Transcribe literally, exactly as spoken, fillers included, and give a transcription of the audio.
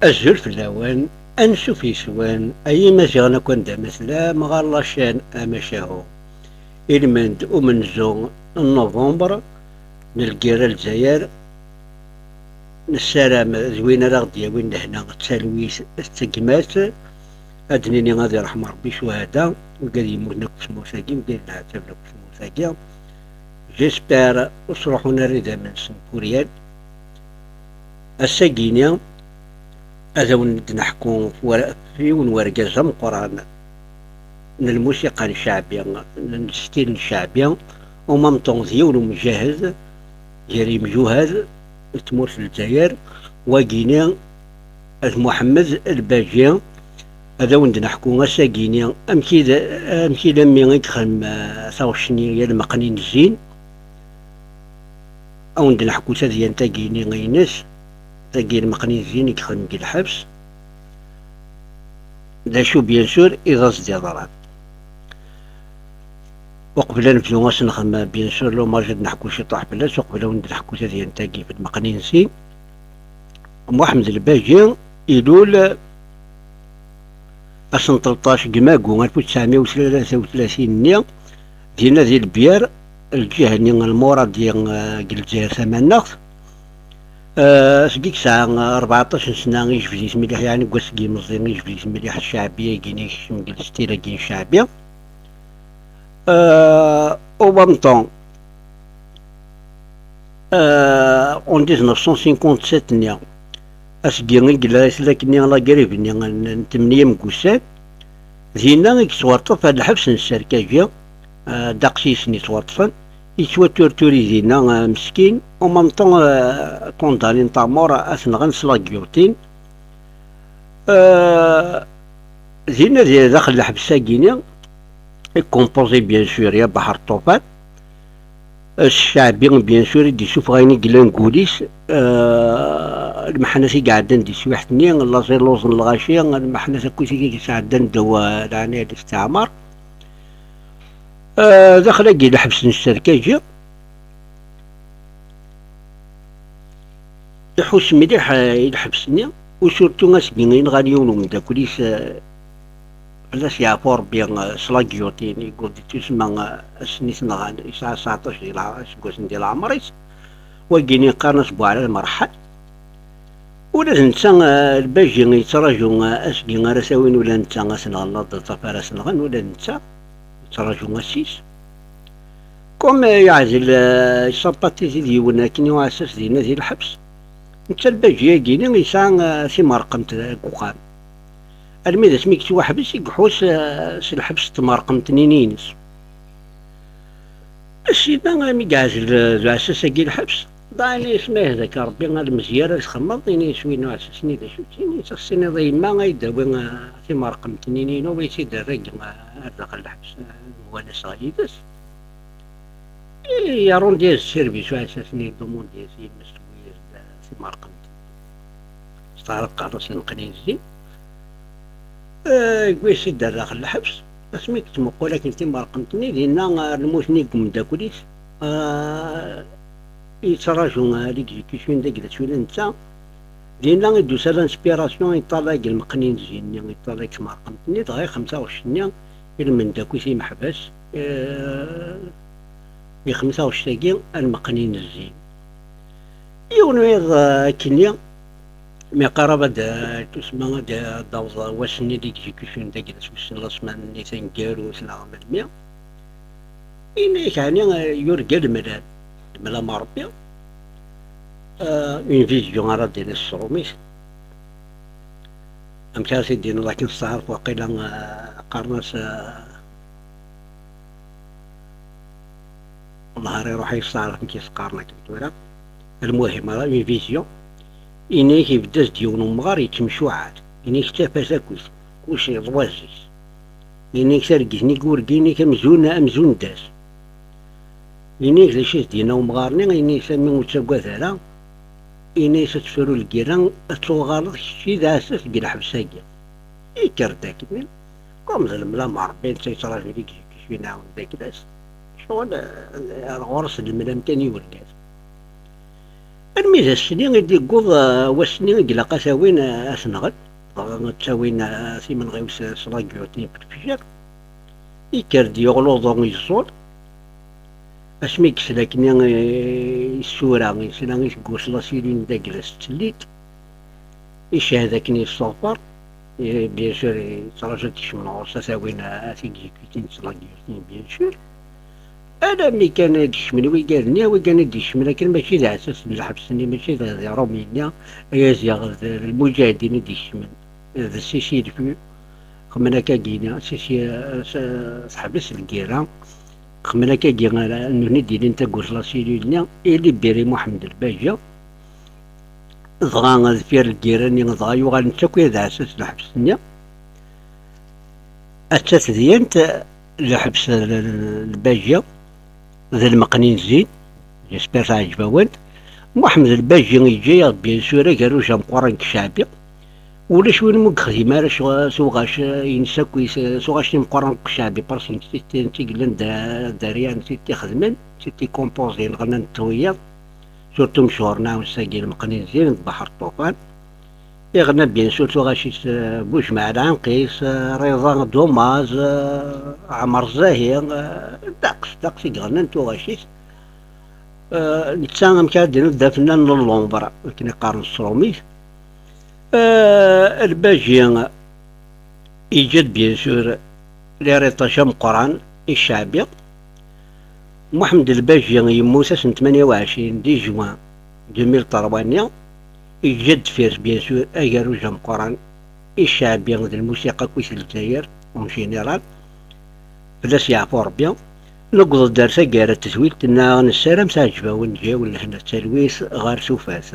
Azul fell-awen, ansuf yes-wen, ay Imaziɣen akk anda ma tellam ɣer la chaîne Amacahu. Ilmend umenzu n novembre n lgirra Lezzayer, nessaram d win ara ɣ-d-yawin lehna d talwit d tegmat. Ad d-nini ad iṛḥem Ṛebbi ccuhada, wigad yemmuten akk s tmurt-agi, wigad yenɛettaben akk s tmurt-agi. J'espère ur sṛuḥun ara idammen-nsen n kuryal. Ass-agi-ni, ad awen-d-neḥku f wa-, f yiwen n urgaz ameqqran n lmusiqa n cceɛbi, n stil n cceɛbi, en même temps d yiwen umjahed gar yimjuhad n tmurt n Lezzayer, wagini d Muḥemmed Lbaji. Ad awen-d-neḥku ass-agi-ni amek i d, amek i lammi i yexdem, eh, taɣect-nni ya lmeqnin zzin. Ad wen-d-neḥku tadyant-agi-ni ines, tagi n lmeqnin zzin i yexdem deg lḥebs. D acu, bien sûr, i d as-d-yeḍran. Uqbel ad nebdu, ad s-nexdem, bien sûr, l'hommage, ad neḥku ciṭuḥ fell-as, uqbel ad wen-d-neḥku tadyant-agi f lmeqnin zzin. Muḥemmed Lbaji ilul ass n tleṭṭac deg magu alef u tesɛemya u tlata u tlatin-nni, dinna di Lebyar, lǧiha-nni n Lmuradi, eh, deg Lezzayer Tamaneɣt. Eh, seg i yesɛa, eh, rbeɛṭac n sna, ijbed-it mliḥ, yeɛni deg wass n yimeẓẓi, ijbed-it mliḥ cceɛbi-agi-ni, yekcem deg stil-agi n cceɛbi. Eh, en même temps, eh, en dix-neuf cent cinquante-sept-nni, asgi i yella islak-nni, la grève-nni n, n tmenya n wussan, dinna i yettwaṭṭef ar lḥebs n Serkaji, eh, ddeqs yis-sen yettwaṭṭfen, yettwaturturi dinna, eh, meskin, en même temps, eh, condamné n tamurt, ad t-nɣen s la guillotine. Eh, dinna di daxel lḥebs-agi-ni, i composé, bien sûr, ya Baḥer Ṭṭufan. Cceɛbi, bien sûr, i d-yessufeɣ ayen i yellan deg wul-is, eh, lmeḥnat i iɛeddan di teswiḥt-nni, laẓ i lluẓen lɣaci, lmeḥnat akkit i yesɛeddan ddaw, eh, leɛnaya n At Ɛmer. Eh, daxel-agi lḥebs n Serkaji, iḥuss mliḥ, eh, i lḥebs-nni, u surtout asgi i nɣan yiwen umeddakel-is, eh, fell-as yeɛfu Ṛebbi, eh, s la guillotine, yewweḍ-d i tussma, eh, ass-nni i t-nɣan, yesɛa seɛṭac di leɛ-, iseggasen di leɛmer-is, wagini qqaren-as Buɛla Lmerḥal. Ula d netta, eh, Lbaji yettraǧu, eh, asgi ara s-awin ula d netta, ad t-nɣen, la d-ṭṭaf ara s-nɣen, ula d netta yettraǧu ass-is. Comme, eh, yeɛzel, eh, yessapatizi d yiwen akken i uɛessas dinna di lḥebs. Netta Lbaji-agi-ni yesɛa, eh, timerqemt deg uxxam. Armi d asmi yettwaḥbes i iḥuss, eh, s lḥebs n tmerqemt-nni-ines. Sima mi yeɛzel, eh, d uɛessas-agi lḥebs, dɣa ini-as ma yehda-k Ṛebbi a lemziyar ad txemmeḍ, ini-as win uɛessas-nni d acu-tt, ini-as ad s-tiniḍ i yemma ad yi-d-tawi, eh, timerqemt-nni-inu, ad yi-tt-id-terr, eh, ar daxel lḥebs, eh, ad mwalaseɣ yid-s. Iṛundi-as service uɛessas-nni, idumundi-as i yemma-s tewwi-as-d, eh, timerqemt. S taɛrabt qqaren-as lmeqnin zzin. Eh, yewwi-as-id ar daxel lḥebs. Asmi yettmuqul akken timerqemt-nni, dinna, eh, lmut-nni deg umeddakel-is, eh, yettraǧu, eh, l'exécution d agla-s ula d netta. Dinna i d-tusa l'inspiration, yeṭṭalay deg lmeqnin zzin-nni, yeṭṭalay deg tmerqemt-nni, dɣa yexdem taɣect-nni i lmendakit imeḥbas, eh, yexdem taɣect-agi a lmeqnin zzin. Yiwen wiyaḍ, eh, akkenni, mi qrib ad d-, tusma ad d-, ad d-taweḍ wass-nni n l'exécution, d agla-s wissen la semaine-nni taneggarut neɣ melmi, ini-ak ɛni, eh, yurga lemlal, lemlal am Ṛebbi, eh, une vision ara d-tiniḍ s tṛumit. Amek ara t-id-tiniḍ akken s taɛrabt waqila, eh, qqaren-as, eh, Nehar iruḥ yesteɛref amek i s-qqaren akken tura. Lmuhim, ara une vision. Ini-ak ibedd-as-d yiwen umɣar yettemcuɛal. Ini-ak d tafat akkit, kullec yeḍwa zzit. Ini-ak targit-nni deg urgin-ik amzun, amzun d ass. Ini-ak d acu i s-d-yenna umɣar-nni, ini-as a mmi ur ttagad ara. Ini-as ad tefru lgirra, ad tuɣaleḍ kečč d aɛessas deg lḥebs-agi. Yekker-d akkenni. Comme d lemlal am Ṛebbi, netta yettraǧu deg, deg, deg, deg, deg, ccɣel, eh, ar ɣur-s lemlal kan i urgaz. Armi d ass-nni i d-yewweḍ, eh, wass-nni i ilaq ad t-awin, eh, ad t-nɣen. Dɣa ttawin, eh, timenɣiwt s, s lagyutin n lefjer. Ikker-d yuɣ luḍu yeẓẓul. Asmi yesla akken i, eh, isura, yesla i tgusla s ilin d agla s ttellit. Icehhed akken yesseɣfer. Eh, bien sûr, yettṛaǧu ad d-kecmen ɣur-s, ad t-awin, eh, ad t-exécutin s lagyutin, bien sûr. Alammi kan i d-kecmen wigan-nni, wigan i d-ikecmen akken mačči d aɛessas n lḥebs-nni, mačči d, d Iṛumyen-nni, ay aziɣ d lmuǧahdin i d-ikecmen. D sisi lfu, xemmen akka gini, sisi, s-, teḥbes lgirra, xemmen akka gini, nutni d-ilin tagurt la cellule-nni, i libéri Muḥemmed Lbaji, dɣa deffir lgirra-nni, dɣa yuɣal netta akk d aɛessas n lḥebs-nni. Atta tedyant, lḥebs l-, l-, Lbaji, d lmeqnin zin, j'espère teɛǧeb-awen. Muḥemmed Lbaji yeǧǧa-yaɣ-d, bien sûr, agerruj ameqqran deg Ccɛbi. Ulac win umi yexdim ara tuɣac-ines akk, tuɣac timeqqran deg Ccɛbi, parce que nettat d tin i yellan d-, derrière, nettat i t-ixedmen, nettat i t-ikompozin, ɣennant wiyaḍ, surtout mechuren, ɛawed sagi, lmeqnin zin d Baḥer Ṭufan. Iɣenna, bien sûr, tuɣac-is, eh, Bujmaɛ Lɛenqis, eh, Riḍa Dumaz, eh, Ɛmer Zahi, eh, ddeqs, ddeqs i iɣennan tuɣac-is. Eh, netta, amek ara d-iniḍ, d afennan n l'ombre, akken i qqaren s tṛumit. Eh, Lbaji yeǧǧa-d, bien sûr, l'héritage ameqqran i Ccɛbi. Muḥemmed Lbaji yemmut ass n tmanya u ɛecrin di juin deux mille trois-nni, yeǧǧa-d deffir-s, bien sûr, agerruj ameqqran i Ccɛbi d lmusiqa akk i Lezzayer, en général. Fell-as yeɛfu Ṛebbi. Newweḍ-d ar taggara n tedwilt, nessaram teɛǧeb-awen, teǧǧa-yawen lehna d talwit ɣer tufat.